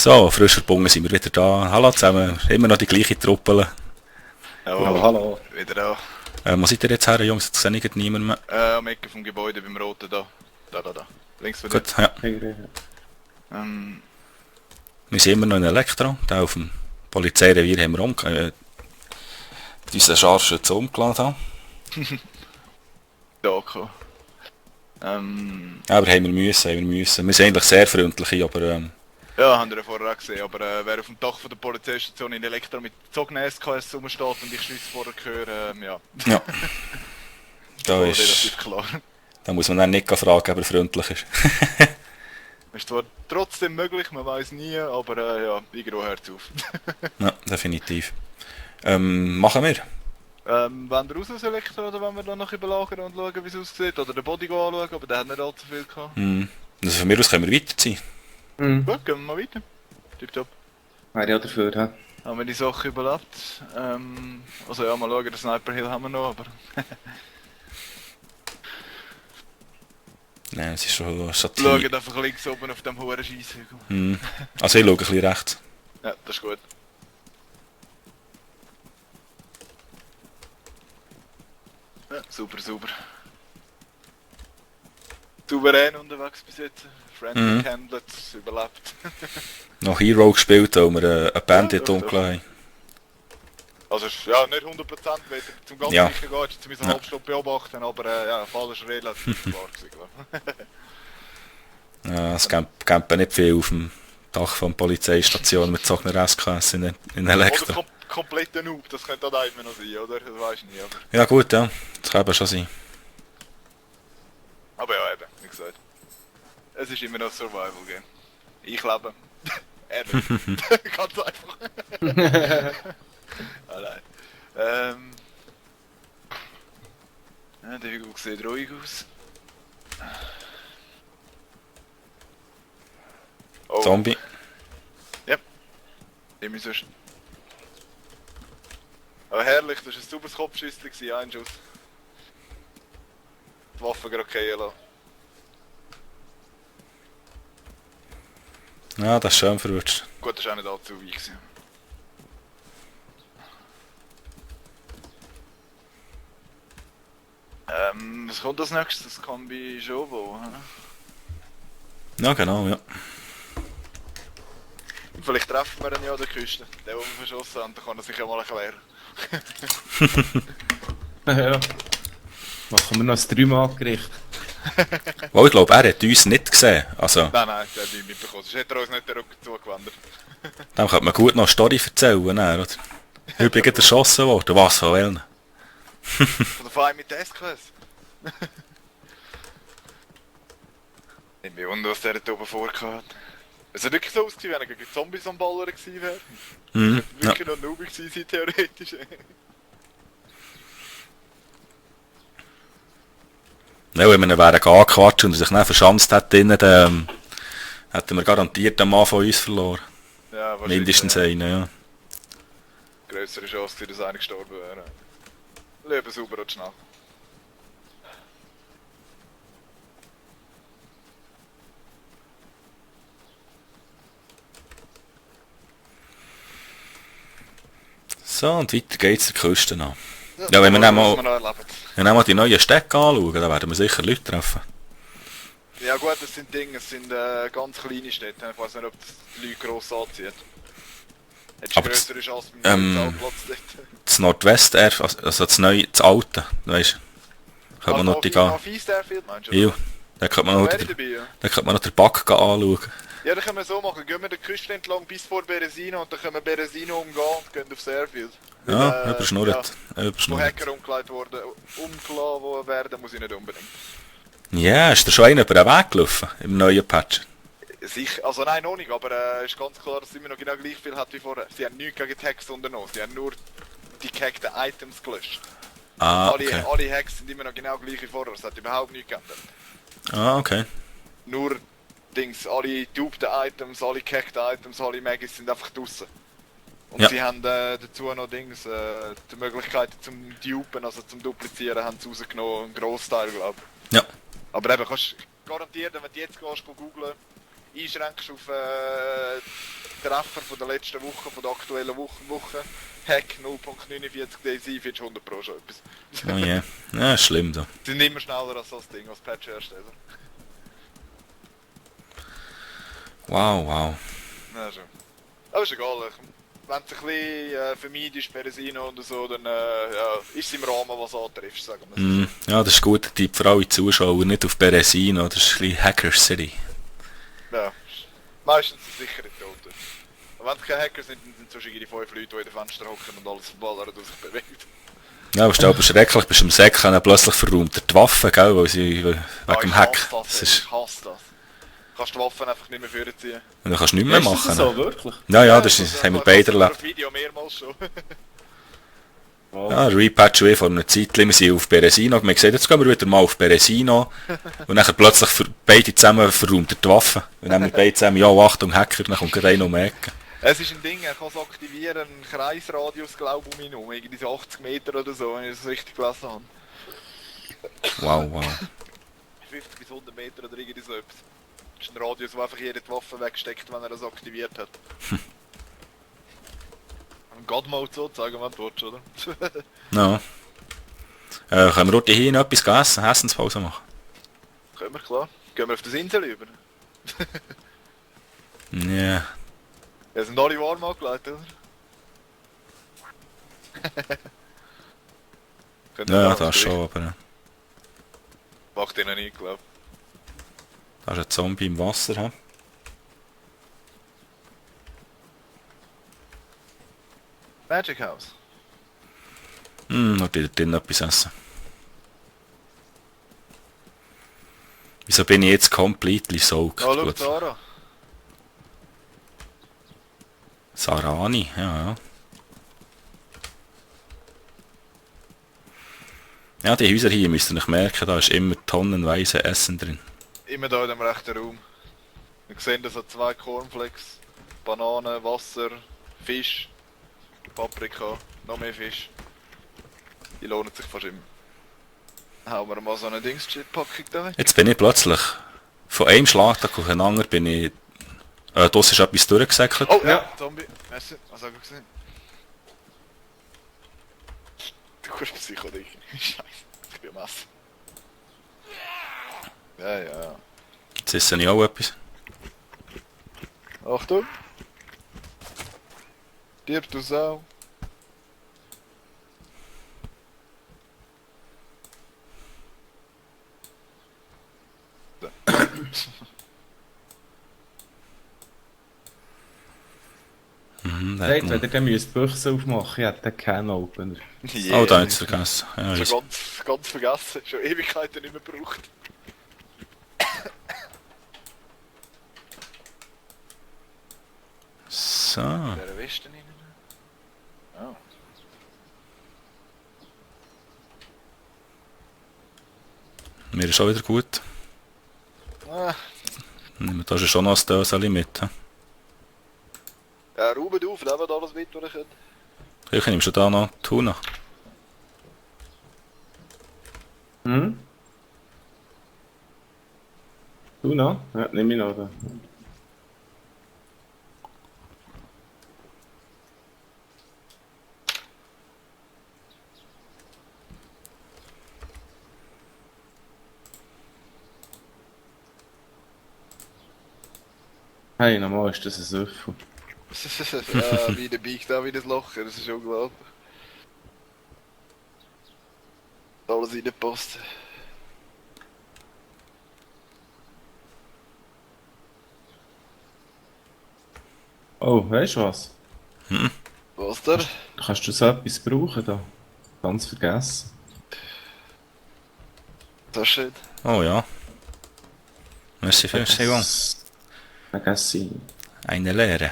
So, frisch verbunden sind wir wieder da. Hallo zusammen, immer noch die gleiche Truppe. Jawohl, Hallo. wieder da. Wo seid ihr jetzt her, Jungs? Jetzt sehe ich niemand mehr. Am Ecke vom Gebäude beim Roten da. Da. Links von dir. Gut, ja. Wir sind immer noch in Elektro. Da auf dem Polizeirevier haben wir unseren Scharfschützen umgeladen. Da gekommen. Aber haben wir müssen. Wir sind eigentlich sehr freundlich, aber Ja, haben wir ja vorher auch gesehen, aber wer auf dem Dach von der Polizeistation in Elektro mit gezogenen SKS rumsteht und ich Schüsse vorher höre, ja. ja. Da Relativ ist, klar. da muss man dann nicht fragen, ob er freundlich ist. Ist zwar trotzdem möglich, man weiß nie, aber ja, Igro hört auf. Ja, definitiv. Machen wir. Wollen wir raus aus Elektro oder wollen wir dann noch überlagern und schauen, wie es aussieht? Oder den Body anschauen, aber der hat nicht allzu viel gehabt. Also von mir aus können wir weiterziehen. Gut, gehen wir mal weiter. Tipptopp. Wäre ja dafür, hä? Haben wir die Sache überlebt. Also ja, mal schauen, den Sniper Hill haben wir noch, aber... Nein, es ist schon Schauen einfach links oben auf dem hohen Scheisshügel. Also ich schaue ein bisschen rechts. Ja, das ist gut. Ja, super. Souverän unterwegs bis jetzt. Friendly gehandelt, überlebt. Noch Hero gespielt, weil wir eine Bandit umgelassen haben. Also ja, nicht 100%, weil zum ganz Ja. sicher geht, jetzt müssen wir eine halbe Stunde beobachten, aber ja, der Fall ist relativ klar gewesen, glaube ich. Ja, es campen nicht viel auf dem Dach von der Polizeistation mit gezogenen SKS in Elektro. Oder kompletter Noob, das könnte auch immer noch sein, oder? Das weiß ich nicht, aber... Ja gut, ja. Das kann eben schon sein. Aber ja, eben, wie gesagt. Es ist immer noch ein Survival-Game. Ich lebe. Er nicht. Ganz einfach. Allein. Ja, der Hügel sieht ruhig aus. Oh. Zombie. Ja. Immer sonst. Aber herrlich, das war ein super Kopfschüssel, ein Schuss. Die Waffe gerade fallen lassen. Ja, das ist schön verwirrt. Gut, das war auch nicht allzu weit gewesen. Was kommt als nächstes? Das kann bei Jovo, hä? Ja, genau, ja. Vielleicht treffen wir ihn ja an der Küste. Der, den wir verschossen haben, dann kann er sich ja mal erklären. Ja. Machen wir noch ein 3-Mal-Gericht. Weil ich glaube, er hat uns nicht gesehen. Also, Nein, der hat nicht mitbekommen. Sonst hätte er uns nicht den Rücken zugewendet. dem könnte man gut noch eine Story erzählen, dann, oder? Übrigens erschossen worden. Was, von welchen? Von der Feind mit der SKS. Ich bin wundern, was der da oben vorgehabt hat. Es hat wirklich so ausgesehen, wenn er gegen Zombies am Ballern gewesen wäre. Ja. Wirklich noch Noob gewesen sein, theoretisch. Ja, wenn wir ihn wären angequatscht und er sich dann verschanzt hätte, dann hätten wir garantiert einen Mann von uns verloren. Ja, wahrscheinlich. Mindestens einen, ja. Größere Chance, dass einer gestorben wäre. Leben sauber und schnell. So, und weiter geht's der Küste an. Ja, wenn wir dann mal die neuen Städte anschauen, dann werden wir sicher Leute treffen. Ja gut, das sind Dinge, es sind ganz kleine Städte. Ich weiß nicht, ob das die Leute gross anzieht. Hättest du Aber größere Chance mit dem Zahlplatz dort. Das Nordwest, also das neue, das alte, weißt du, könnte man noch die gehen. Auf East-Airfield meinst du? Ja, dann könnte man noch, Wäre ich dabei, ja. dann könnte man noch den Back anschauen. Ja, dann können wir so machen. Gehen wir den Küste entlang bis vor Beresino und dann können wir Beresino umgehen und gehen aufs Airfield. Ja, überschnurrt. Wo Überschnurrt. Hacker umgeladen werden, muss ich nicht unbedingt. Ja, ist da schon einer über den Weg gelaufen, im neuen Patch? Sicher, also nein, noch nicht, aber ist ganz klar, dass es immer noch genau gleich viel hat wie vorher. Sie haben nichts gegen die Hacks unternommen, sie haben nur die gehackten Items gelöscht. Ah, okay. Alle Hacks sind immer noch genau gleich wie vorher, es hat überhaupt nichts geändert. Ah, okay. Nur Dings, alle dupten Items, alle gehackten Items, alle Magis sind einfach draussen. Und Ja. sie haben dazu noch Dings, die Möglichkeiten zum Dupen, also zum Duplizieren, haben sie rausgenommen, einen Grossteil glaube ich. Ja. Aber eben, kannst garantieren, wenn du jetzt gehst, googlen, einschränkst auf Treffer von der letzten Woche, von der aktuellen Woche, Hack 0.49 DSI, findest du 100 Pro schon etwas. Oh je. Ja, ist schlimm da. Die sind immer schneller als das Ding, als Patch-Hersteller. Wow. Ja, schon. Aber ist egal, wenn du ein bisschen vermeidest, Peresino und so, dann ja, ist es im Rahmen, was antriffst, sagen wir so. Ja, das ist ein guter Tipp für alle Zuschauer, nicht auf Beresino, das ist ein bisschen Hacker City. Ja, meistens sind sicher nicht tot. Und wenn es keine Hacker sind, dann sind es wahrscheinlich die 5 Leute, die in den Fenster hocken und alles verballern und sich bewegt. Ja, aber aber schrecklich, bist du im Säck und plötzlich verräumt er die Waffe, gell, weil sie wegen dem Hack. Ich hasse das. Du kannst die Waffen einfach nicht mehr vorziehen. Und dann kannst du nichts mehr Ist machen. das so, wirklich? Ja, das haben wir beide erlebt. Auf Video mehrmals schon. Wow. Ja, Repatch vor einer Zeit, wir sind auf Beresino, wir haben gesagt, jetzt gehen wir wieder mal auf Beresino. Und dann plötzlich beide zusammen verräumt er die Waffe. Und dann haben wir beide zusammen, ja, Achtung, Hacker, dann kommt gerade einer um die Ecke. Es ist ein Ding, er kann es aktivieren, einen Kreisradius, glaube ich, um ihn herum, irgendwie so 80 Meter oder so, wenn ich das richtig gelesen habe. Wow. 50 bis 100 Meter oder irgendwie so etwas. Das ist ein Radius, der einfach jede Waffe wegsteckt, wenn er das aktiviert hat. Ein God-Mode sozusagen, wenn du willst, oder? Ja. Können wir dort hier noch etwas essen, Essenspause machen? Können wir, klar. Gehen wir auf das Insel über. Ja. Ja, sind alle warm angelegt, oder? Ja, das schon, aber Macht ihnen nicht, glaube ich. da ist ein Zombie im Wasser. He? Magic House. Noch dort drin etwas essen. Wieso bin ich jetzt completely soaked? Oh, schau Sarah. Sarani, ja. Ja, die Häuser hier müsst ihr nicht merken, da ist immer tonnenweise Essen drin. Immer da in dem rechten Raum. Wir sehen da so 2 Cornflakes, Bananen, Wasser, Fisch, Paprika, noch mehr Fisch. Die lohnen sich fast immer. Hauen wir mal so eine Dings-Chip-Packung da weg. Jetzt bin ich plötzlich von einem Schlag auf den anderen bin ich... das ist etwas durchgesäckelt. Oh, ja, Zombie. Merci. Was habe ich gesehen? Du bist Psycho, Digga. Scheiße. Ich bin am Essen. Ja. Jetzt esse ich auch etwas. Achtung. Stirb, du Sau. Wenn ihr dann müsst die Büchse aufmachen, ich hätte keinen Opener. Yeah. Oh, da habe ich es vergessen. Ja, Schon ganz vergessen. Schon Ewigkeiten nicht mehr gebraucht. so. Wer Westen rein? Oh. Mir ist auch wieder gut. Ah. Nehmen wir da schon noch ein Döseli mit. He? Ja, raubt auf, nehmt alles mit, was ihr könnt. Ich nehme schon da noch Tuna. Hm? Du noch? Ja, nimm ich noch da. Hey, normal ist das ein Süffel. Ja, wie der biegt da wie das Loch, das ist unglaublich. Alles reingepasst. Oh, weißt du was? Was da? Kannst du so etwas brauchen da? Ganz vergessen. Das ist schön. Oh ja. Merci für die Verfügung. Vergessen. Eine Lehre.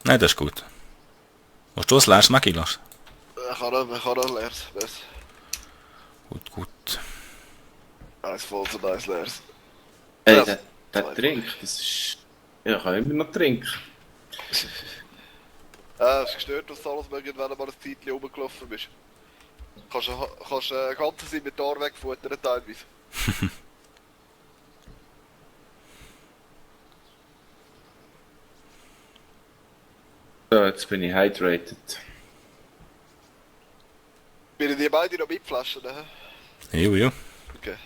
Nein, das ist gut. Willst du das leeres Maggi lassen? Ich kann das leers. Besser. Gut. Eins voll zu eins leers. Hey, Ja, der trinkt, das ist... Ja, ich kann immer noch trinken. Es ist gestört, dass du alles möglich, wenn du mal ein Zeitchen rumgelaufen bist. Kannst ein ganzes Inventar wegfuttern teilweise. So, jetzt bin ich hydrated. Bilden die beide noch mit Flaschen? Ne? Jo. Okay.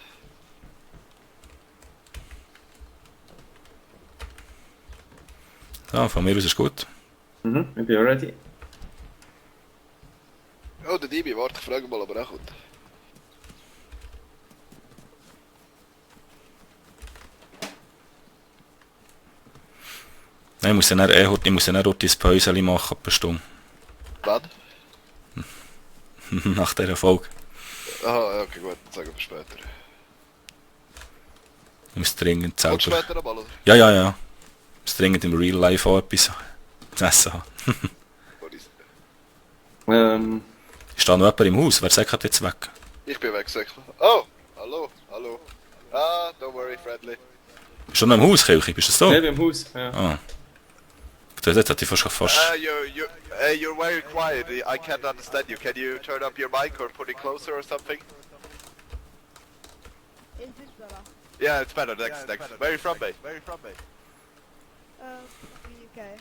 So, von mir aus ist gut. Mhm, ich bin ready. Oh, der Dibi, warte, ich frage mal, ob er auch kommt. Nein, ich muss ja dann dort das Päuschen machen, ein paar Stunden. Wann? Nach dieser Folge. Aha, ja, okay, gut, dann sagen wir später. Ich muss dringend Kommst du selber... später nochmal, oder? Ja. Ich muss dringend im Real Life auch etwas zu essen haben. Wo ist- Ist da noch jemand im Haus? Wer sagt jetzt weg? Ich bin weg, sag ich. Oh, hallo. Ah, don't worry, friendly. Bist du noch im Haus, Kirche? Bist du das so? Ich bin im Haus, ja. Ah. Das hat ich fast... You're very quiet. I can't understand you. Can you turn up your mic or put it closer or something? Is this better? Yeah, it's better. Thanks. Where are you from, mate? The UK.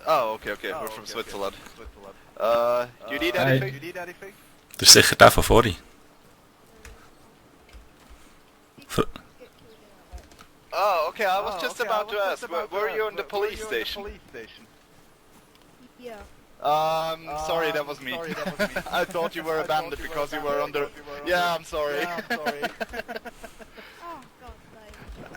Oh, okay. We're from Switzerland. Do you need Hi. anything? Das ist sicher der von vorhin. Ver- Oh, okay. I was just about to ask. Were you on the police station? Yeah. Sorry, that was me. I thought you were a bandit because you were under. Yeah, I'm sorry. Oh, God,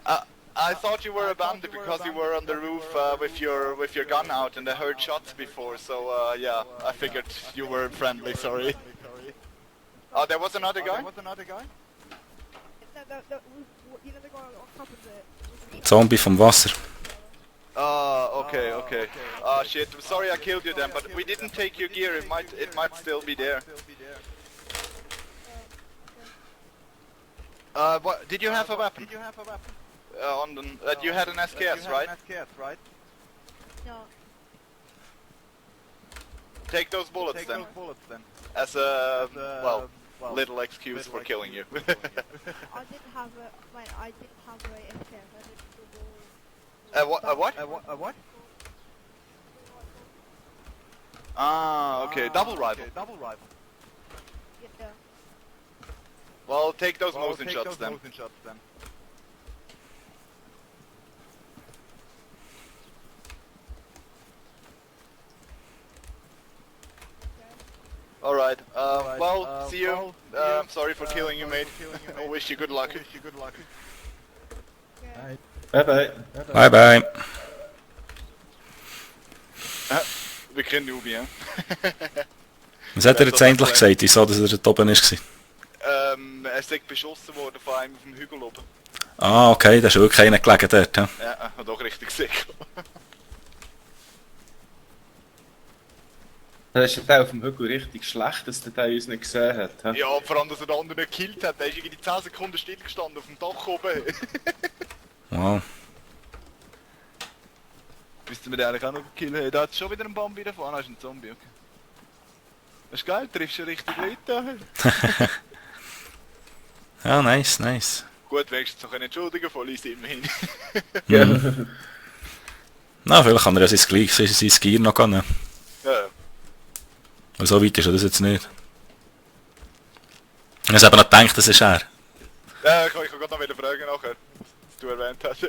like. I thought you were a bandit because you were on the roof with your gun out and I heard shots before. So yeah, I figured you were friendly. Sorry. Oh, there was another guy. No, you know the guy on top of it? Zombie vom Wasser. Oh, okay. Shit. I'm sorry I killed you then, but we didn't take your gear. It might still be there. What? Did you have a weapon? You had an SKS, right? No. Take those bullets then. As a little excuse for killing you. I didn't have a. Wait, I didn't have a SKS. I did A what? Ah, okay. Double rifle. Yeah. Well, take those Mosin shots then. Alright, well, see you. Sorry for killing you, mate. I wish you good luck. Okay. Bye bye. Bye bye. Wir kennen Nubi, ja? Was hat er jetzt endlich gesagt? Wieso, dass er dort oben war? Er ist beschossen worden von einem auf dem Hügel oben. Ah, okay, da ist wirklich einer gelegen dort. Ja. Ja, hat auch richtig gesehen. Das ist der auf dem Hügel richtig schlecht, dass der uns nicht gesehen hat. He? Ja, vor allem, dass er den anderen nicht gekillt hat. Der ist irgendwie 10 Sekunden stillgestanden auf dem Dach oben. Wow. Müssten wir den eigentlich auch noch killen. Hey, da hat schon wieder ein Bomb wieder vorne, ist ein Zombie, okay. Das ist geil, triffst du richtig Leute. Ja, nice. Gut, wenigstens noch eine Entschuldigung von uns immerhin. Ja. Na, vielleicht kann er ja sein Gear noch gehen. Ja. Aber so weit ist er das jetzt nicht. Ich habe aber noch gedacht, das ist er. Ja, ich kann gerade noch wieder fragen nachher, was du erwähnt hast.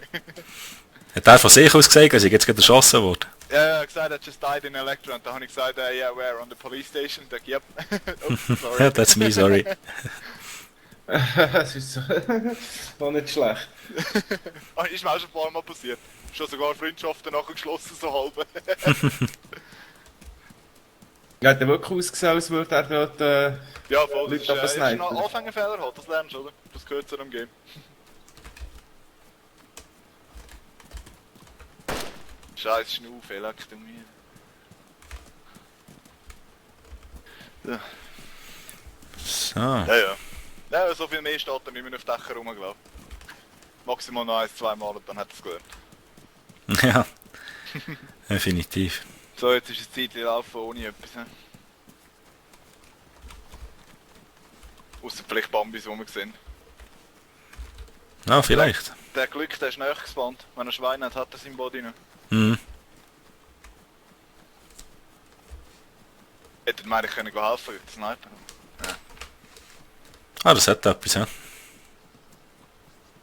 Hat er von sich aus gesagt, dass ich jetzt gerade erschossen wurde? Ja, er hat gesagt, er just died in Electra und da habe ich gesagt, yeah, where, on the police station? Ich dachte, yep. Oops, sorry. That's me, sorry. Das ist so. War nicht schlecht. Ist mir auch schon ein paar Mal passiert. Schon sogar Freundschaften nachher geschlossen, so halb. Hat er wirklich ausgesehen, als würde er dort Ja, voll, das Leute ist ein snipen? Anfängerfehler halt, das lernst du, oder? Das gehört zu einem Game. Scheiß Schnaufe, leck du mir. Ja. So. Ja. Ja, so viel mehr steht er nicht mehr auf Dächer rumgelaufen. Maximal noch 1-2 Mal und dann hat er es gelernt. Ja. Definitiv. So, jetzt ist es Zeit laufen ohne etwas. Ausser vielleicht Bambis, die wir sehen. Ja, vielleicht. Der Glück, der ist näher gespawnt. Wenn er Schwein hat, hat er sein Body noch. Mhm. hätte mir eigentlich helfen können, den Sniper. Ah, das hat etwas, ja.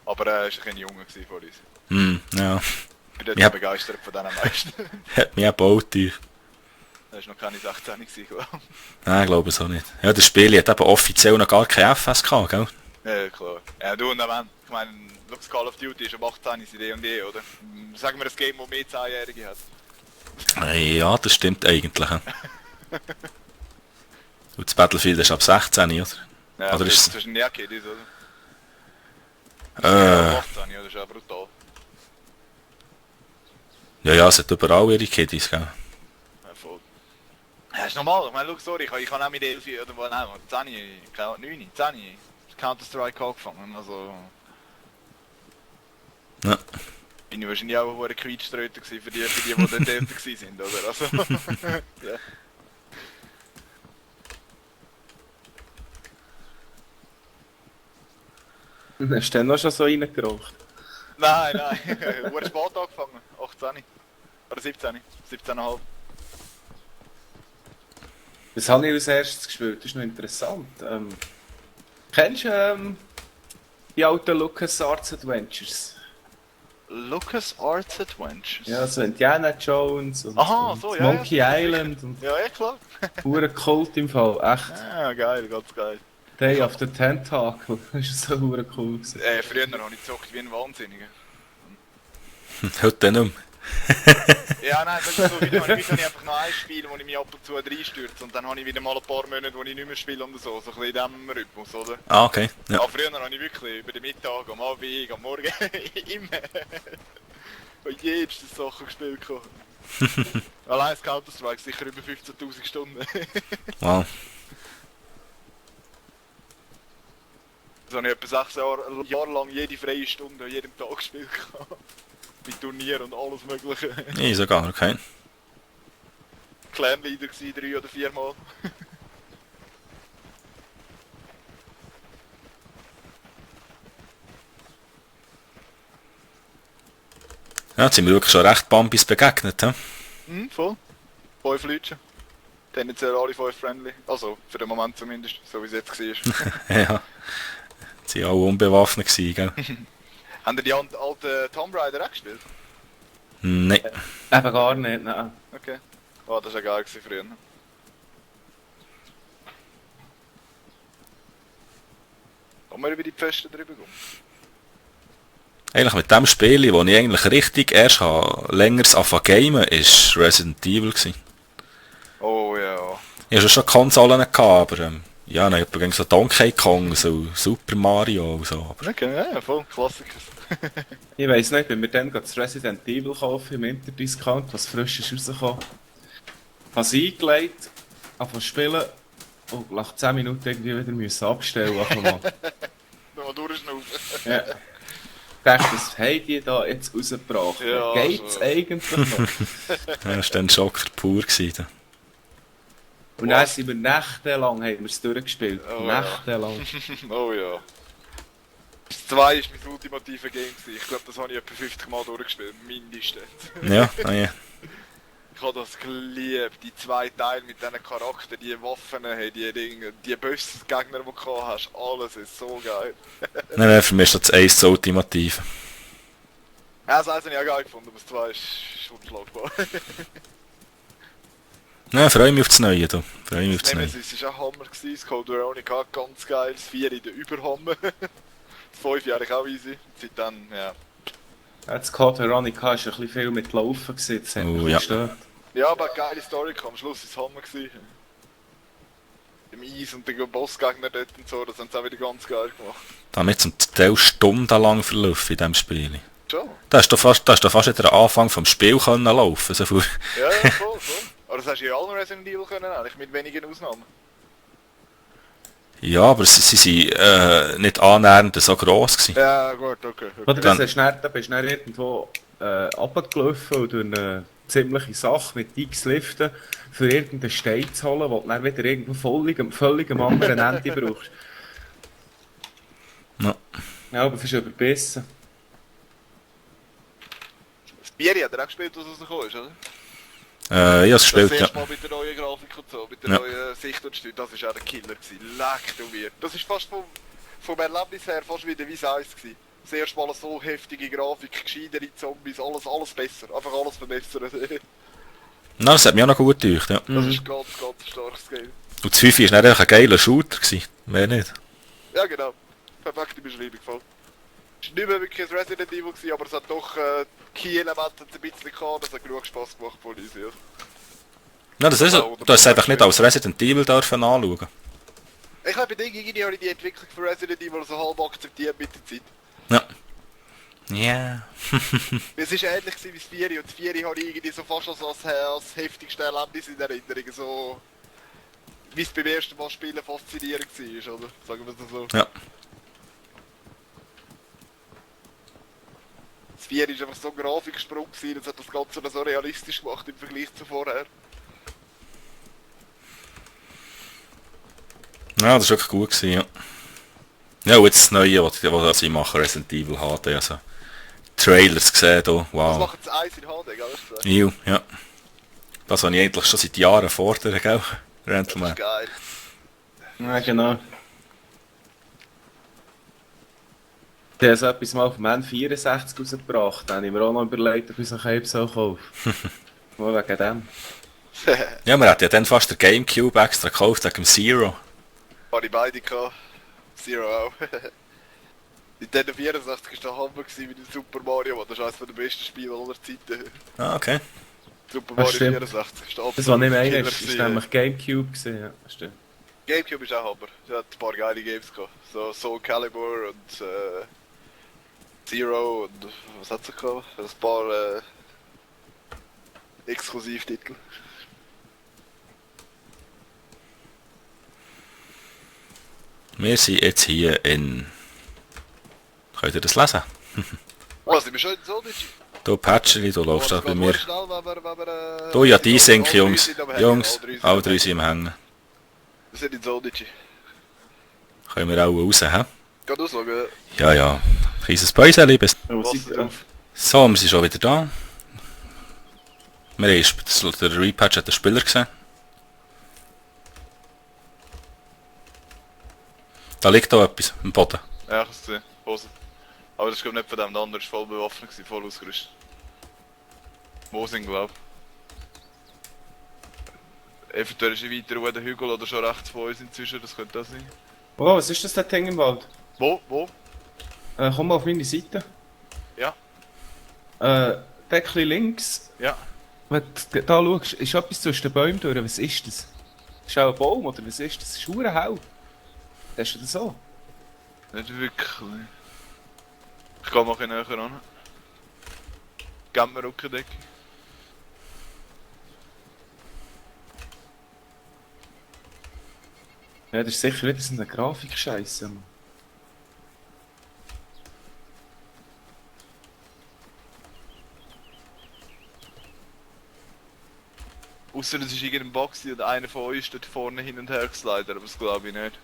Aber er war ein bisschen junger gewesen von uns. Ja. Ich bin Ja. dort begeistert von diesen meisten. Hat mich auch gebaut. Er war noch keine 16 gewesen, glaube ich. Nein, ich glaube es auch nicht. Ja, das Spiel hat eben offiziell noch gar kein FS gehabt, gell? Ja, klar. Ja, du und der Mann. Ich meine, Lux Call of Duty ist um 18 Idee und je, oder? Sagen wir ein Game, das mehr 10-Jährige hat. Ja, das stimmt eigentlich. Ja. Und das Battlefield ist ab 16, oder? Ja, Oder das ist ist ein Kiddies, oder? Äh, 18, ja, das ist ja brutal. ja, es hat überall ihre Kiddies, gell? Ja, voll. Ja, ist normal. Ich meine, schau, sorry, ich kann auch mit 11 oder wo, nein, 10, 9, 10 Counter-Strike angefangen, also... Ja. Bin ich wahrscheinlich auch ein Quietschströter gewesen für die dort älter gewesen sind, oder? Also, ja. Hast du dann noch schon so reingeraucht? Nein, wurde spät angefangen, 18 oder 17, 17,5. Das habe ich als erstes gespielt, das ist noch interessant. Kennst du die alten LucasArts Adventures? LucasArts Adventures? Ja, so Indiana Jones und, Aha, und so, ja, Monkey ja. Island und Ja, klar. pure Kult im Fall, echt. Ja, geil, ganz geil. Day of the Tentacle, das ist so hure cool gewesen. Früher habe ich gezockt wie ein Wahnsinniger. Heute nicht mehr. Ja, nein, das ist so, heute habe ich einfach noch ein Spiel, wo ich mich ab und zu reinstürze und dann habe ich wieder mal ein paar Monate, wo ich nicht mehr spiele und so ein bisschen in diesem Rhythmus, oder? Ah, okay. Ja. Aber früher habe ich wirklich über den Mittag, am Abend, am Morgen, immer und jede Sache gespielt. Allein das Counter-Strike sicher über 15'000 Stunden. Wow. Also habe ich etwa 6 Jahre lang jede freie Stunde an jedem Tag gespielt. Mit Turnieren und alles mögliche. Nee, sogar, okay. Clan-Leader gsi 3 oder 4 Mal. Ja, jetzt sind wir wirklich schon recht Bambis begegnet, hä? Voll. 5 Leute. Tendenziell alle 5 friendly. Also, für den Moment zumindest, so wie es jetzt war. Ja. Sie waren alle unbewaffnet gewesen, gell? Haben ihr die alten Tomb Raider auch gespielt? Nein. Eben gar nicht, nein. Okay. Oh, das war ja geil gewesen früher. Kann man über die Pfosten drüber gehen? Eigentlich mit dem Spiel, wo ich eigentlich richtig erst längeres gamen, ist Resident Evil gewesen. Oh ja. Ich hatte schon Konsolen gehabt, aber ja, dann gegen so Donkey Kong, so Super Mario und so. Aber Okay, ja, voll. Klassiker. Ich weiss nicht, wenn wir dann das Resident Evil kaufen im Interdiscount, was frisch ist rausgekommen, habe es eingelegt, angefangen zu spielen und nach 10 Minuten irgendwie wieder müssen abstellen musste. Nochmal durchschnaufen. Ja. Ich dachte, was haben die da jetzt rausgebracht? Ja, Geht's so. eigentlich noch? ja, das war dann Schock für pur gewesen. Und dann sind wir nächtelang haben wir es durchgespielt. Oh, ja. Nächtelang. Oh ja. Das 2 war mein ultimative Game gewesen. Ich glaube, das habe ich etwa 50 Mal durchgespielt. Mindestens. Ja, ah, ja. Ich habe das geliebt. Die 2 Teile mit diesen Charakteren, die Waffen haben, die Dinge, die bösen Gegner, die du gehabt hast. Alles ist so geil. Nein, für mich ist das Ace das Ultimative. Ja, das 1 habe ich auch geil gefunden, aber das 2 ist unschlagbar. Nein, freue mich auf das Neue, du. Freue mich auf das Neue. Nemesis war auch Hammer, gewesen. Das Code Veronica ganz geil, das 4 in der Überhammer. Das 5 eigentlich auch easy. Seitdem, ja. Ja, das Code Veronica war ein bisschen viel mit Laufen gewesen, das hat mich Oh, ein ja. bisschen gestört. Ja, aber eine geile Story kam. Am Schluss war es Hammer gewesen. Im Eis und der Bossgegner dort und so, das haben sie auch wieder ganz geil gemacht. Da haben wir zum Teil stundenlang verlaufen in diesem Spiel. Schon? Da hast du fast wieder den Anfang vom Spiel können laufen. So viel. Ja, ja, voll. Aber das hast du in allen Resident Evil können, eigentlich, mit wenigen Ausnahmen. Ja, aber sie sind nicht annähernd so gross gewesen. Ja, gut, okay. Oder Dann- da bist du dann irgendwo runtergelaufen und durch eine ziemliche Sache mit X Liften für irgendeinen Stein zu holen, wo du dann wieder irgendwo völlig am anderen Ende brauchst. Ja. Ja, aber das ist überbissen. Das Bier hat er auch gespielt, was rausgekommen ist, oder? Ich habe es Das gespielt, erste ja. Mal mit der neuen Grafik und so, mit der Ja. neuen Sicht und Steuer, das war auch der Killer gewesen. Leck du mir. Das ist fast vom Erlebnis her fast wie der Vis 1 gewesen. Das erste Mal so heftige Grafik, gescheitere Zombies, alles besser. Einfach alles verbessern. Na, das hat mich auch noch gut gedacht, ja. Das ist ganz starkes Game. Und das 5 war nicht einfach ein geiler Shooter gewesen. Mehr nicht. Ja genau. Perfekte Beschreibung voll. Es war nicht mehr wirklich ein Resident Evil gewesen, aber es hat doch Key-Elemente ein bisschen gehabt, das hat genug Spass gemacht von uns, ja. Ja, das ist du hast es einfach nicht als Resident Evil dürfen anschauen. Ich habe bei Ding irgendwie habe ich die Entwicklung von Resident Evil so halb akzeptiert mit der Zeit. Ja. Ja. Es war ähnlich gewesen wie das 4 und das 4 habe ich irgendwie so fast als heftigste Erlebnis in Erinnerung, so wie es beim ersten Mal spielen faszinierend war, oder? Sagen wir es so. Ja. Das 4 war einfach so ein Grafiksprung gewesen, das hat das Ganze noch so realistisch gemacht im Vergleich zu vorher. Ja, das war wirklich gut gewesen, ja. Ja, und jetzt das Neue, was sie machen, Resident Evil HD, also Trailers gesehen hier, Das wow. machen das 1 in HD, gell? Das Ew, ja. Das habe ich eigentlich schon seit Jahren fordere, gell? ist Rentleman. geil. Ja, genau. Die haben so etwas mal auf dem N64 rausgebracht. Da habe ich mir auch noch überlegt, ob ich so einen Cape kaufe. Nur wegen dem. Ja, man hat ja dann fast den Gamecube extra gekauft, wegen dem Zero. Habe ich beide gehabt. Zero auch. Nintendo 64 war der Hammer gewesen mit dem Super Mario, Mann. Das ist eines der besten Spiele aller Zeiten. Ah, okay. Super Das Mario stimmt. 64 ist der Das, was nicht mehr Killer ist, ist gewesen. nämlich Gamecube gewesen. Ja, stimmt. Gamecube ist auch Hammer. Der hat ein paar geile Games gehabt. So Soul Calibur und Zero und was hat es gehabt? Ein paar Exklusivtitel. Wir sind jetzt hier in... Könnt ihr das lesen? Oh, sind wir schon in Sonic? Du Patcheri, du läufst auch bei mir. Schnell, wenn wir, Du, ja, die sinken, alle drei Jungs. sind am Hängen, Jungs, alle am drei sind am Hängen. Wir sind in Sonic. Können wir auch raus, hä? Geht ausschauen. Ja, ja. Kleines Päuschen, liebes. Oh, Was seid ihr drauf? So, wir sind schon wieder da. Wir haben der Repatch hat den Spieler gesehen. Da liegt da etwas im Boden. Ja, ich hab's gesehen. Hose. Aber das ist glaub ich nicht von dem, der andere war voll bewaffnet, gewesen, voll ausgerüstet. Mosing, glaub. Eventuell ist ein weiter der Hügel oder schon rechts von uns inzwischen, das könnte das sein. Oh, was ist das Ding im Wald? Wo? Komm mal auf meine Seite. Ja. Deckli links. Ja. Wenn du da schaust, ist etwas zwischen den Bäumen durch. Was ist das? Ist auch ein Baum oder was ist das? Das ist verdammt hell. Hast du das so? Nicht wirklich. Ich geh mal ein bisschen näher ran. Gib mir Rückendeckung. Ja, das ist sicher wieder so eine Grafik-Scheiße. Mann. Ausser es ist irgendein Box und einer von euch dort vorne hin und her geslidet, aber das glaube ich nicht.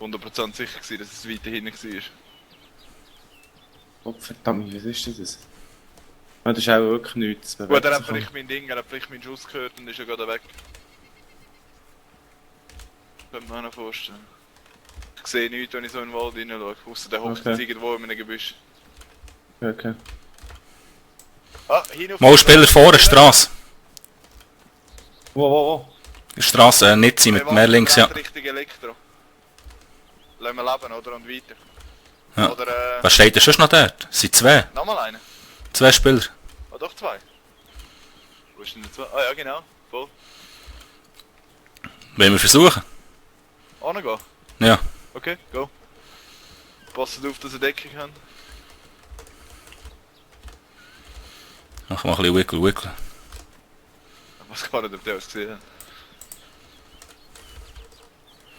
100% sicher gewesen, dass es weiter hinten war. Oh, verdammt, was ist das? Ja, das ist auch wirklich nichts. Das Gut, er hat bewegt sich vielleicht mein Ding, er hat vielleicht meinen Schuss gehört und ist ja gerade weg. Könnte man auch noch vorstellen. Ich sehe nichts, wenn ich so in den Wald rein schaue, ausser der hockt Okay. jetzt irgendwo in einem Gebüsch. Okay. Ah, hin auf Mal Spieler vorne, Straße. Wo? Straße, nicht sein mit mehr links, ja. Richtung Elektro. Lassen wir leben, oder? Und weiter. Ja. Oder Was steht denn schon noch dort? Es sind zwei. nochmal einen. 2 Spieler. Ah, doch zwei. Wo ist denn der zwei? Ah ja, genau. Voll. Wollen wir versuchen? Angehen. Ja. Okay, go. Passt auf, dass ihr Deckung habt. Mach mal ein bisschen Wickel. Ich weiß gar nicht, ob der was gesehen hat.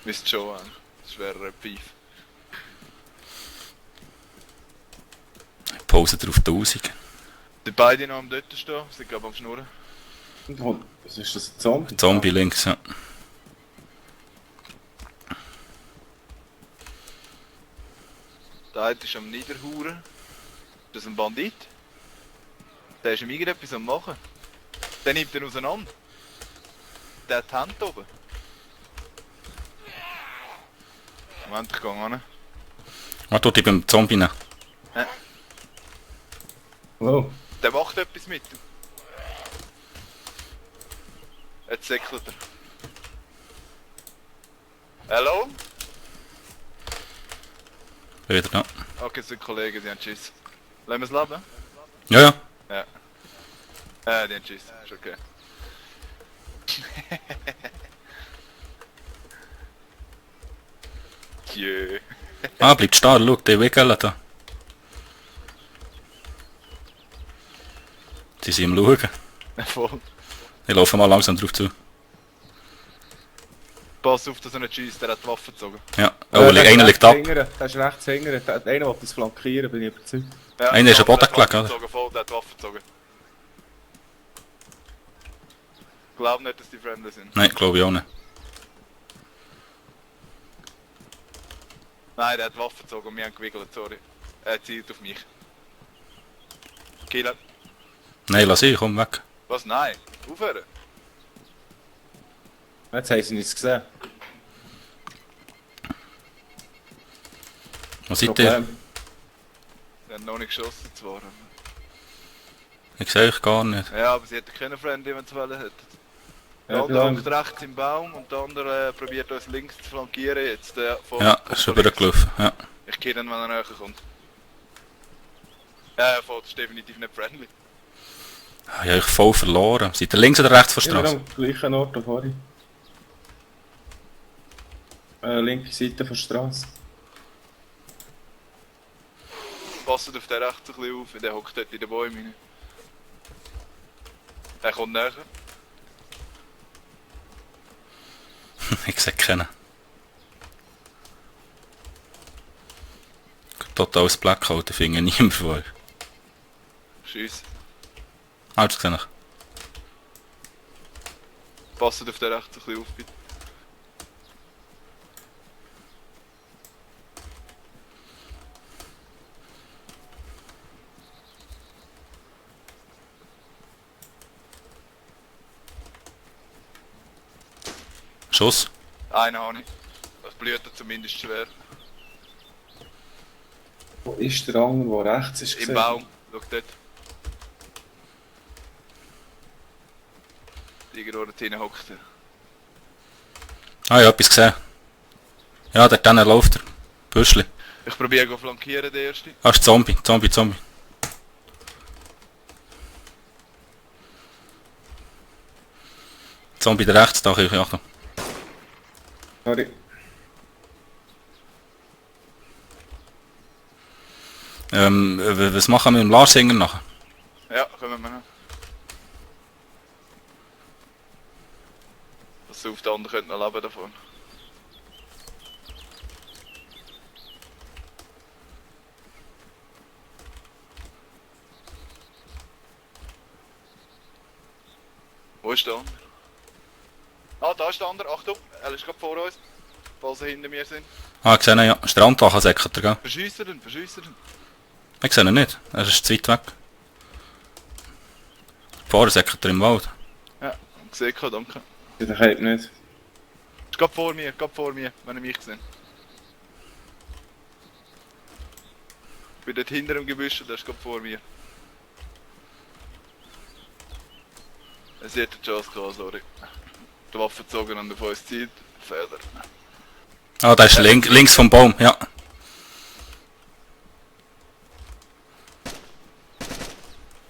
Müsst schon an. Das wäre ein Pfeif. Pause drauf 1000. Die beiden noch am dort stehen, sind glaube am Schnurren. Oh, was ist das? Ein Zombie? Zombie links, ja. Der eine ist am Niederhuren. Das ist ein Bandit. Der ist ihm irgendetwas am machen. Der nimmt ihn auseinander. Der hat die Hand oben. Moment, ich gehe an. Ah, tut ich beim Zombie nehmen. Wow. Der macht etwas mit ihm. Jetzt säckelt er. Hallo? Wieder da. Okay, es sind Kollegen, die haben Schiss. Lassen wir es leben? Ja, ja. Ja. Die haben Schiss. Ist okay. Jö. Ah, bleibt stehen, schau, der Weggeln da. Die sind am Schauen. Voll. Ich laufe mal langsam drauf zu. Pass auf, dass er nicht schießt, der hat die Waffe gezogen. Ja. Oh, einer liegt ab. Der ist rechts hinten. Einer will das flankieren, bin ich überzeugt. Ja, Einer ist am Boden der hat die Waffe gelegen, oder? gezogen, voll, der hat die Waffe gezogen. Ich glaube nicht, dass die Fremde sind. Nein, glaube ich auch nicht. Nein, der hat die Waffe gezogen und wir haben gewiggelt, sorry. Er zielt auf mich. Killer. Nein, lass ich, komm weg. Was? Nein. Aufhören. Jetzt haben sie nichts gesehen. Was seid ihr? Sie haben noch nicht geschossen zwar. Ich sehe euch gar nicht. Ja, aber sie hätten keine Freunde, wenn sie wollen hätten. Der Ja, andere klar. hockt rechts im Baum und der andere probiert uns links zu flankieren. Jetzt Ja, ist übergelaufen. Ja. Ich kenne ihn, wenn er näher kommt. Fort ist definitiv nicht friendly. Ich habe euch voll verloren. Seid ihr links oder rechts von der Immer Straße? am gleichen Ort wie vorhin. Linke Seite der Straße. Passt auf den rechts ein bisschen auf, der hockt dort in den Bäumen rein. Der kommt näher. Ich sehe keinen. Totales Blackout, ich finde niemand von euch. Schiess. Ah, das gesehen ich. Passt auf den rechts ein bisschen auf, bitte. Schuss. Einen habe ich. Das blüht zumindest schwer. Wo ist der andere, der rechts ist? Im gesehen? Baum. Schau dort. Irgendwo dort hinten hockt er. Ah, ich habe etwas gesehen. Ja, dort hinten läuft er. Büschli. Ich probiere zu flankieren, der erste. Ah, ist Zombie. Zombie. Zombie da rechts, da, Achtung. Sorry. Was machen wir mit dem Larsinger nachher? Ja, kommen wir noch. Pass auf, der andere könnte noch leben davon. Wo ist der andere? Ah, da ist der andere. Achtung, er ist gerade vor uns. Falls sie hinter mir sind. Ah, ich sehe ihn, ja. Strandwache säckert er, gell? Verschiessen ihn, verschiessen ihn. Ich sehe ihn nicht. Er ist zu weit weg. Vorher säckert er im Wald. Ja, gesehen, danke. Ich kennt nicht. Ist gerade vor mir, wenn ihr mich seht. Ich bin dort hinter dem Gebüsch und der ist gerade vor mir. Es hat eine Chance gehabt, sorry. Die Waffe gezogen und auf uns zieht. Fehler. Ah, der ist links vom Baum, ja.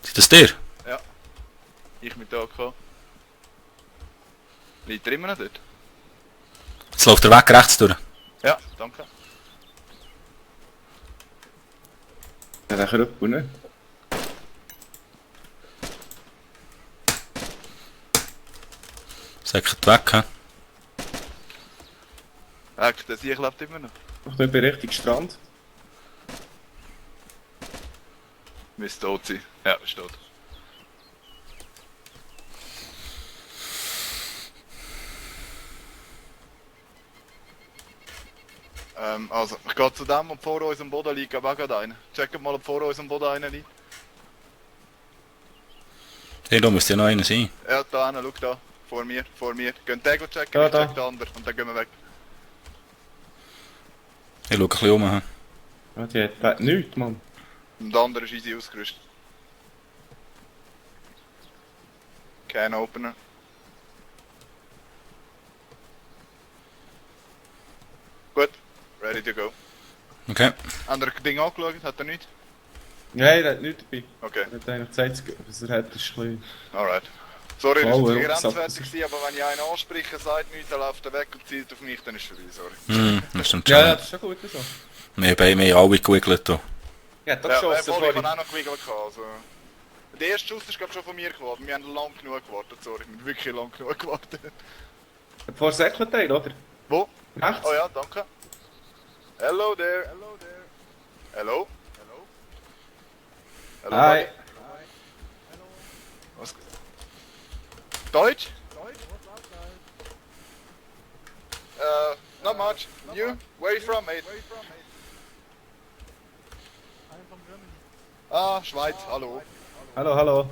Ist das dir? Ja. Ich mit da gehabt. Liegt er immer noch dort? Jetzt läuft er weg rechts durch. Ja, danke. Ja, der Krüppel nicht. Säckert weg, hä? Der Sieg lebt immer noch. Ich bin bei Richtung Strand. Müsste tot sein. Ja, ist tot. Also, ich gehe zu dem und vor uns am Boden liegt auch gerade einer. Checkt mal, ob vor uns am Boden einer liegt. Hey, da müsste ja noch einer sein. Ja, da hin, schau da. Vor mir, vor mir. Gehen den checken, Da, ich da. check den anderen. Und dann gehen wir weg. Ich schau ein bisschen um. Ja, die hat nichts, Mann. Und der andere ist easy ausgerüstet. Kein Opener. Gut, ready to go. Okay. Andere Ding angeschaut, hat er nicht? Nein, er hat nichts dabei. Okay, Er hat eigentlich gesagt, was er hat, ist ein bisschen... alright. Sorry, das Oh, war ja, grenzwertig, das- gewesen, aber wenn ich einen anspreche, sagt nichts, dann läuft er weg und zielt auf mich, dann ist es vorbei, sorry. Das stimmt schon. Ja, ja, das ist schon gut so. Wir haben alle gewiggelt. Da. Ja, da Ja, geschossen ich habe vorhin. auch noch gewiggelt. Also. Der erste Schuss ist glaub schon von mir geworden, wir haben lang genug gewartet, sorry, wir haben wirklich lang genug gewartet. Vor Säcklenteil, oder? Wo? Rechts? Oh ja, danke. Hello there, hello there. Hello? Hello? Hello, Hi. buddy. Was? Deutsch? Not much. You? Where are you from, mate? Ah, Schweiz, hallo. Hallo, hallo.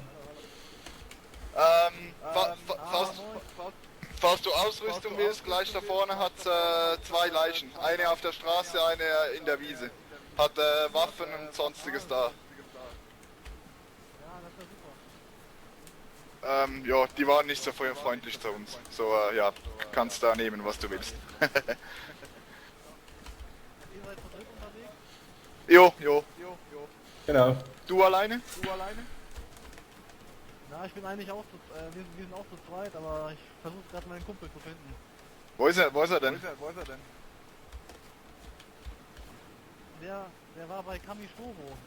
Falls du Ausrüstung willst, gleich da vorne hat zwei Leichen. Eine auf der Straße, eine in der Wiese. Hat Waffen und sonstiges da. Ja, die waren nicht so freundlich zu uns. So, ja, kannst da nehmen, was du willst. Jo. Genau. Du alleine? Na, ich bin eigentlich auch wir sind auch zu zweit, aber ich versuche gerade meinen Kumpel zu finden. Wo ist er denn? Der war bei Kamishobo.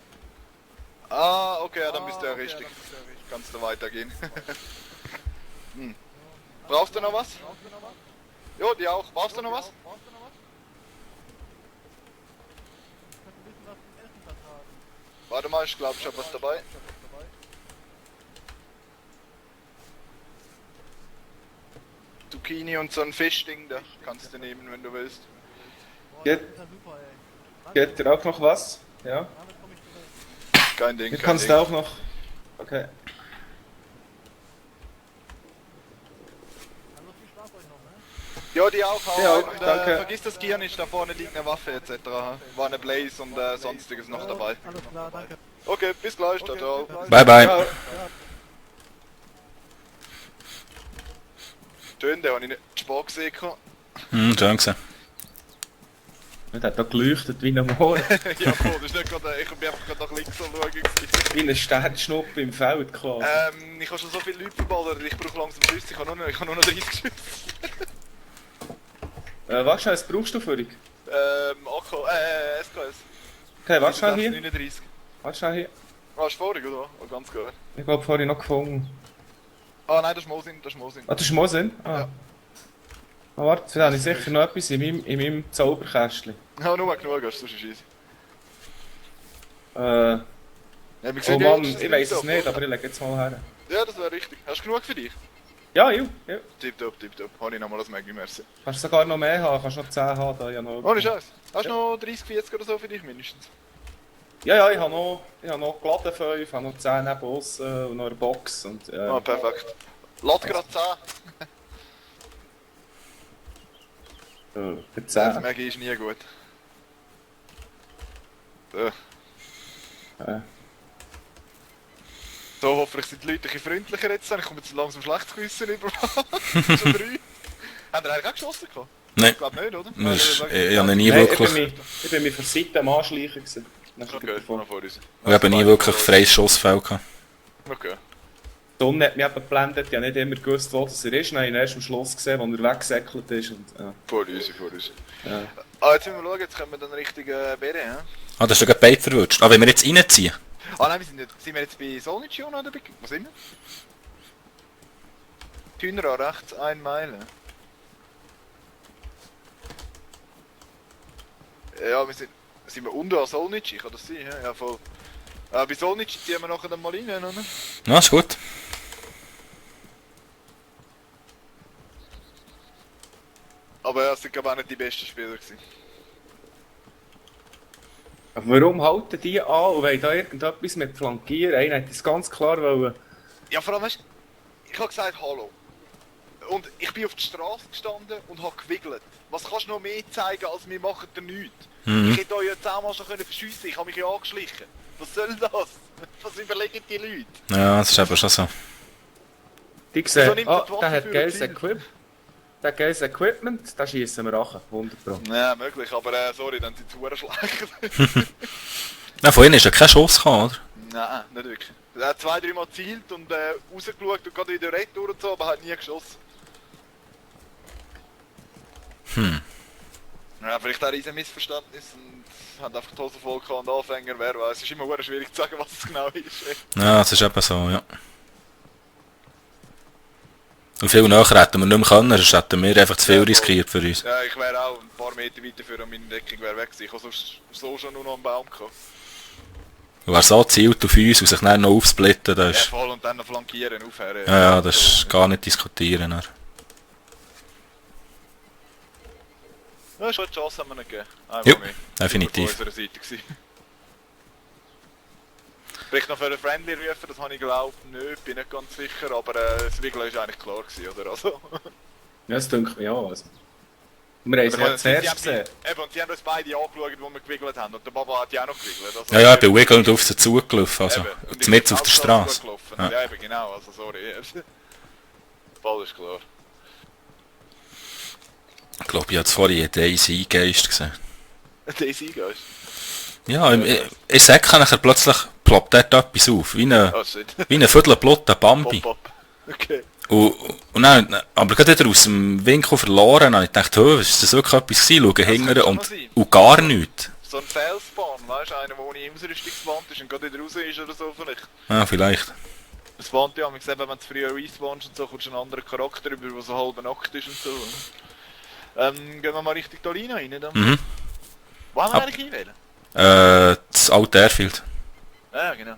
Ah, okay, ja, dann bist du ja richtig. Kannst du weitergehen. Hm. Brauchst du noch was? Jo, die auch. Brauchst du noch was? Ich könnte ein bisschen was zum Essen vertragen. Warte mal, ich glaube, ich habe was dabei. Zucchini und so ein Fischding, da kannst du nehmen, wenn du willst. Boah, Geht- das ist ja super, ey. Geht dir auch noch was? Ja. Damit komme ich zurecht. Kein Ding, Hier kein kannst Ding. du auch noch... Okay. Also viel Spaß euch noch, ne? Ja, die auch. Hau Ja, rein und, danke. vergiss das Gier nicht, da vorne liegt eine Waffe etc. War eine Blaze und sonstiges noch dabei. Alles klar, danke. Okay, bis gleich, ciao. Bye, bye. Ciao. Schön, der habe ich nicht zu spät gesehen. Schön gesehen. Er hat da geleuchtet wie ein Moor. Ja, voll, das ist nicht gerade, ich bin einfach gerade nach links am schauen. Wie eine Sternschnuppe im Feld quasi. Ich habe schon so viele Leute verballert, ich brauche langsam Schüsse, ich habe nur noch 30 Schüsse. Was Scheiß brauchst du für dich? SKS. Okay, warte schnell hier. 39. Warte schnell hier. Ah, ist vorig, oder? Oh, ganz gut. Ich glaube vorhin noch gefunden. Ah, nein, das ist Mosin, Ah, das ist Mosin? Ah. Ja. Ah, warte, da habe ich sicher noch etwas in meinem Zauberkästchen. Ja, nur genug, hast du, sonst ist easy. Ja, Ja, wir oh sehen Mann, jetzt, ich weiß es tipptopp, nicht, oder? aber ich lege jetzt mal her. Ja, das wäre richtig. Hast du genug für dich? Ja, ja. Tipptopp. Habe ich nochmal das Maggi, merci. Kannst du sogar noch mehr haben, kannst noch 10 haben, da ja noch. Ohne Scheiß. Hast du noch 30, 40 oder so für dich mindestens? Ja, ich habe noch geladen 5, ich habe noch 10 neben uns und noch eine Box und Ah, perfekt. Lad gerade 10. für Das 10. Maggi ist nie gut. So. So, hoffentlich sind die Leute ein bisschen freundlicher jetzt. Ich komme jetzt langsam schlechtes Gewissen über. Schon 3. Haben ihr eigentlich auch geschossen gehabt? Nein, Ich glaube nicht, oder? ich habe nie Nein, wirklich... ich bin mir von Seite am Anschleichen gewesen. Okay, noch vor uns. Ich habe nie wirklich freies Schussfeld gehabt. Okay. Die Sonne hat mich eben geblendet, ich habe nicht immer gewusst, wo das er ist. Dann habe ich ihn erst am Schluss gesehen, wo er weggesäckelt ist. Und, ja. Vor uns. Ja. Ah, jetzt müssen wir schauen, jetzt können wir dann Richtung Bären, hä? Ah, das ist sogar Bait verwutscht. Ah, wenn wir jetzt reinziehen? Ah nein, sind wir jetzt bei Solnitschon oder bei... Wo sind wir? Tünra, rechts, 1 Meile. Ja, sind wir unter an Solnitsch, kann das sein? hä? Ja, voll. Bei Solnitsch ziehen wir nachher dann mal rein, oder? Ja, ist gut. Aber ja, es sind glaube ich auch nicht die besten Spieler gewesen. Aber warum halten die an und wollen da irgendetwas mit flankieren? Einer hat das ganz klar wollen. Ja, vor allem, weißt, ich habe gesagt Hallo. Und ich bin auf der Straße gestanden und habe gewiggelt. Was kannst du noch mehr zeigen, als wir machen da nichts? Ich hätte euch jetzt auch mal schon verschiessen können, ich habe mich ja angeschlichen. Was soll das? Was überlegen die Leute? Ja, das ist eben schon so. Die Wieso sehen, nimmt oh, er die Waffe der hat für geiles ein Ziel? Der hat geiles Equipment, da schießen wir an. 100%. Ja, möglich, aber sorry, dann sind sie zu schlecht. Ja, von ihnen ist ja kein Schuss gekommen, oder? Nein, nicht wirklich. Er hat 2-3 Mal gezielt und rausgeschaut und gerade wieder retour und so, aber hat nie geschossen. Ja, vielleicht ein riesen Missverständnis und hat einfach die Hose voll gehabt und Anfänger, wer weiß. Es ist immer sehr schwierig zu sagen, was es genau ist. Ja, das ist eben so, ja. Und viel näher hätten wir nicht mehr können, sonst hätten wir einfach zu viel riskiert für uns. Ja, ich wäre auch ein paar Meter weiter für und meine Deckung wäre weg gewesen. Ich habe sonst so schon nur noch einen Baum gehabt. Und wer so zielt auf uns und sich dann noch aufsplitten, das Ja, ist... voll und dann noch flankieren, aufhören. Ja, das ist gar nicht diskutieren. Dann. Ja, schon eine Chance haben wir nicht gegeben. Ja, mehr. definitiv. Super von unserer Seite gewesen. Vielleicht noch für einen Friendly rufen, das habe ich glaubt nicht, bin nicht ganz sicher, aber das Wiggle ist eigentlich klar gewesen, oder? Also. Ja, das denke ich auch. Also. Wir haben es ja zuerst gesehen. Eben, und die haben uns beide angeschaut, wo wir gewiggelt haben, und der Baba hat ja auch noch gewiggelt. Also, Ja, ja, ich bin wiggelnd auf sie zugelaufen, also und mitten auf der Straße. Ja. Ja, eben, genau, also sorry. Ball ist klar. Ich glaube, ich habe vorhin einen Daisy-Geist gesehen. Daisy Geist? Ja, ich sage nachher plötzlich ploppt dort etwas auf, wie Oh shit. ein Viertelblut, Bambi. Pop, pop. Okay. Und dann, aber gerade wieder aus dem Winkel verloren, habe ich gedacht, was ist das wirklich etwas gewesen? Schaue hinterher könnte und, schon sein. und gar nichts. So ein Felsspan, weißt du, einer, der ohne Ausrüstungswand ist und gerade wieder raus ist oder so vielleicht. Ja, vielleicht. Das Wand ja, ich sehe, wenn du früher respawnst und so, kommst du einen anderen Charakter über, der so halb nackt ist und so. Gehen wir mal Richtung Dolina rein dann. Mhm. Wo haben wir eigentlich einwählen? Das alte Airfield. Ja, genau.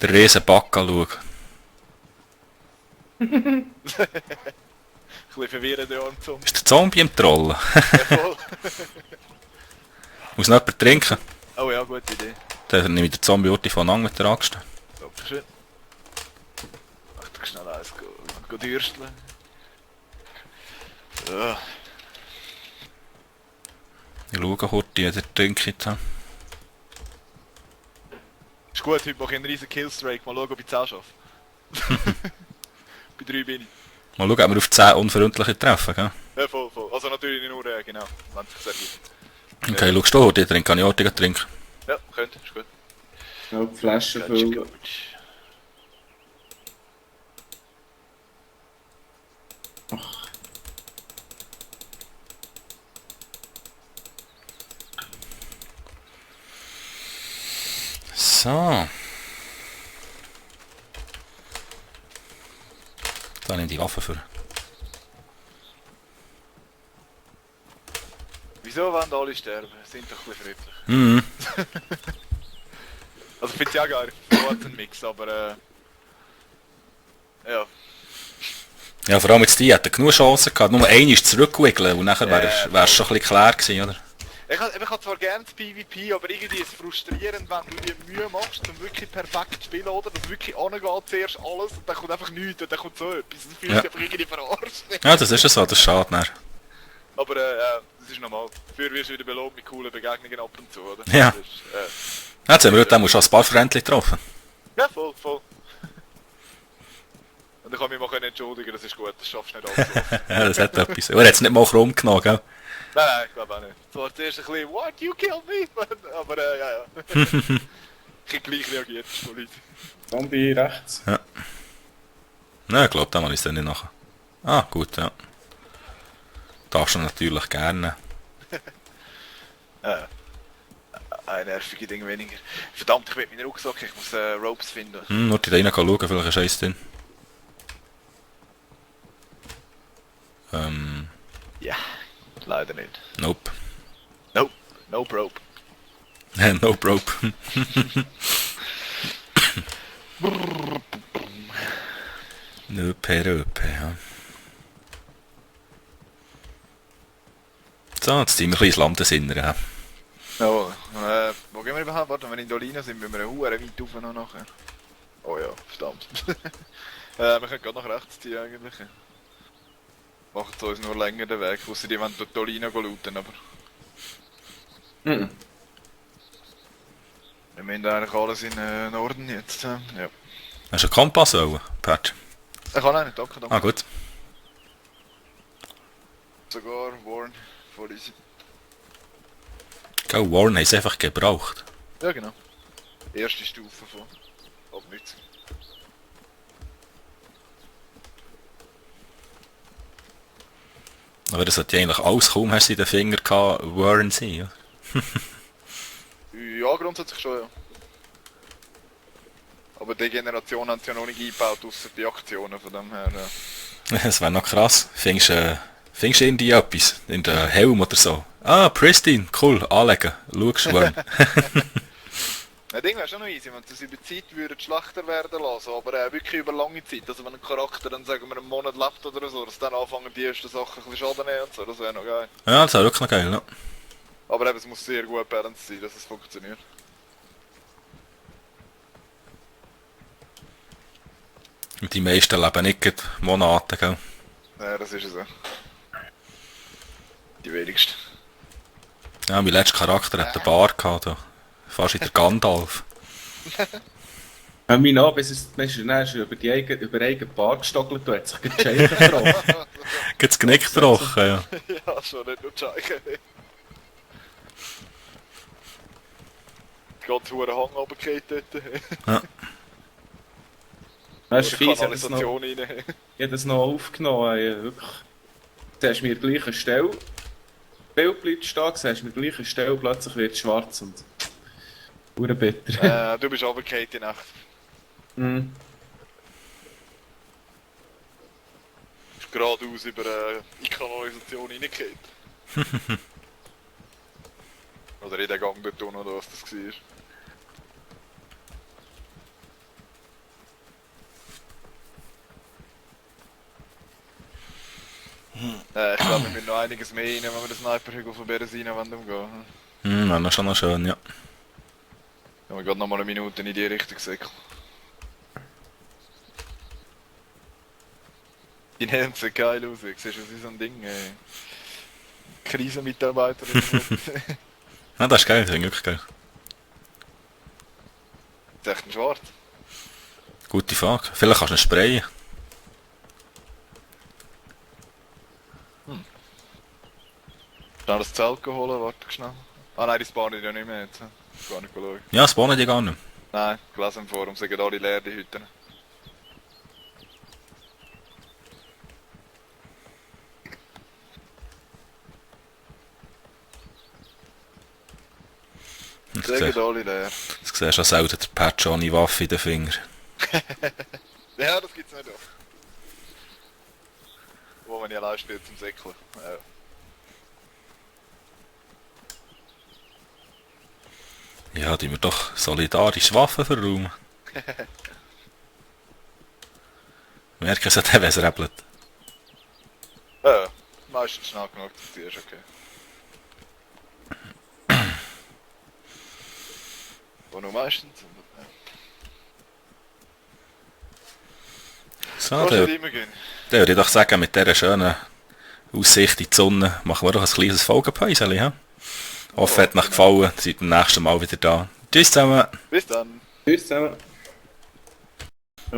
Der riesen Back anschauen. Ein bisschen verwirrend ja am Zombie. Ist der Zombie im Trollen? Ja, voll. Muss noch jemand trinken? Oh ja, gute Idee. Dann nehme ich den Zombie-Orti von Ang mit der Axt. Dankeschön. Ich tu schnell eins go dürsteln. So. Ich schaue Horti, der trinkt jetzt. Ist gut, heute mache ich einen riesen Killstrike. Mal schauen, ob ich 10 schaffe. Bei 3 bin ich. Mal schauen, ob wir auf 10 unfreundliche treffen, gell? Ja, voll, voll. Also natürlich nur, genau. Wenn es sich sehr gut. Okay, schaust du Horti trinken? Kann ich Horti trinken? Ja, könnte, ist gut. Schnell die Flaschen Gotcha, füllen. gotcha. So. Da nehme ich die Waffe für. Wieso wollen alle sterben? Sind doch ein bisschen friedlich. Mhm. Also ich finde es ja geil, ein Mix, aber ja. Ja, vor allem jetzt die hätten genug Chancen gehabt. Nur eine ist zurückwickeln und nachher wäre es schon ein bisschen klar gewesen, oder? Ich habe zwar gerne das PvP, aber irgendwie ist es frustrierend, wenn du dir Mühe machst, um wirklich perfekt zu spielen, oder? Dass wirklich angeht zuerst alles und dann kommt einfach nichts und dann kommt so etwas. Das fühlt sich einfach irgendwie verarscht. Ja, das ist ja so, das ist schade. Dann. Aber das ist normal. Dafür wirst du wieder belohnt mit coolen Begegnungen ab und zu, oder? Ja. Das ist, Jetzt haben wir heute schon ein paar Freundchen getroffen. ja, voll, voll. Und dann kann ich mich mal entschuldigen, das ist gut, das schaffst du nicht alles so oft. Ja, das hat etwas. Aber er hat es nicht mal rumgenommen, gell? Nein, ich glaube auch nicht. Zwar zuerst ein bisschen, what, you killed me? Aber ja. Ich habe gleich reagiert, ist voll Leute. Zombie rechts. Nein, ich glaube, da mal ist dann nicht nachher. Ah, gut, ja. Darfst du natürlich gerne. Ein nervige Ding weniger. Verdammt, ich will meinen Rucksack, ich muss Ropes finden. Nur die da rein schauen, vielleicht ist eins drin. Ja, leider nicht. Nope. Nope, no rope. No probe. Röpe, ja. So, jetzt ziehen wir ein bisschen ins Landesinnere. Ja. Oh, wo gehen wir überhaupt? Warte, wenn wir in Dolina sind, müssen wir eine Hure weit rauf noch nachher. Oh ja, verdammt. Wir können gerade nach rechts ziehen eigentlich. Machen zu uns nur länger den Weg, ausser die wollen dort Dolina looten, aber... Mhm. Wir müssen eigentlich alles in Norden jetzt. Ja. Hast du einen Kompass wollen, Pat? Ich kann auch nicht, danke, danke. Ah, gut. Sogar Warren, voll easy. Gell, Warren haben sie einfach gebraucht. Ja genau. Erste Stufe von Abnutzung. Aber das hat ja eigentlich alles, kaum hast du in den Finger gehabt, Warren sein, ja? Ja, grundsätzlich schon, ja. Aber die Generation haben sie ja noch nicht eingebaut, ausser die Aktionen, von dem her, ja. Das wäre noch krass. Findest du irgendwie etwas? In der Helm oder so? Ah, Pristine, cool, anlegen. Schau, Warren. Das Ding wäre schon noch easy, wenn sie es über Zeit würden schlechter werden lassen, aber wirklich über lange Zeit. Also wenn ein Charakter dann, sagen wir, einen Monat lebt oder so, dass dann anfangen die ersten Sachen ein bisschen Schaden nehmen und so, das wäre noch geil. Ja, das wäre wirklich noch geil, ja. Aber eben, es muss sehr gut balanced sein, dass es funktioniert. Und die meisten leben nicht gerade Monate, gell? Ja, das ist es so. Die wenigsten. Ja, mein letzter Charakter hat einen Bart gehabt, da. Fast wie der Gandalf. Mein Name ist über den eigenen Bar gestockelt und hat sich die Scheibe gebrochen. Gibt's Genick gebrochen, ja. Ja, schon, nicht nur die Scheiche. Die ganze Hure Hang runtergefallen dort. Das ist Oder fies, Kanalisation rein. ich habe das noch aufgenommen. Wirklich. Siehst du mir die gleiche Stelle, Bild bleibt stehen, siehst du mir die gleiche Stelle, plötzlich wird es schwarz und bitter. Du bist runtergefallen in Nacht. Mhm. Ist geradeaus über die Kanalisation reingefallen. Oder in den Gang dort unten, oder was das war. Ich glaube, wir müssen noch einiges mehr rein, wenn wir den Sniper-Hügel von Beresina umgehen wollen. Wäre schon noch schön, ja. Ja, wir gehen noch mal eine Minute in die Richtung säckeln. Die Helm sieht geil aus, siehst du, das ist so ein Ding, Krisenmitarbeiter oder so. Ja, das ist geil, das ist wirklich geil. Das ist echt ein Schwarz. Gute Frage. Vielleicht kannst du ihn sprayen. Schnell das Zelt holen, warte schnell. Ah nein, die spawnen ja nicht mehr jetzt. Gar nicht schauen. Ja, spawnen die gar nicht. Nein, gelesen im Forum, sagen alle leer die Hütten. Sagen alle leer. Das siehst du schon selten, der Patch ohne Waffe in den Finger. Ja, das gibt's nicht oft. Wo man ja allein spielt zum Säckeln. Ja. Ja, die wir doch solidarisch Waffen verräumen. Merken sie dann, wenn es rebelt. Ja, meistens schnell genug, dass du ziehst, okay. Wo nur meistens. So, Kannst dann nicht immer gehen. würde ich doch sagen, mit dieser schönen Aussicht in die Sonne machen wir doch ein kleines Folgenpäuschen, ja? Hoffe, es hat euch gefallen. Seid beim nächsten Mal wieder da. Tschüss zusammen. Bis dann. Tschüss zusammen.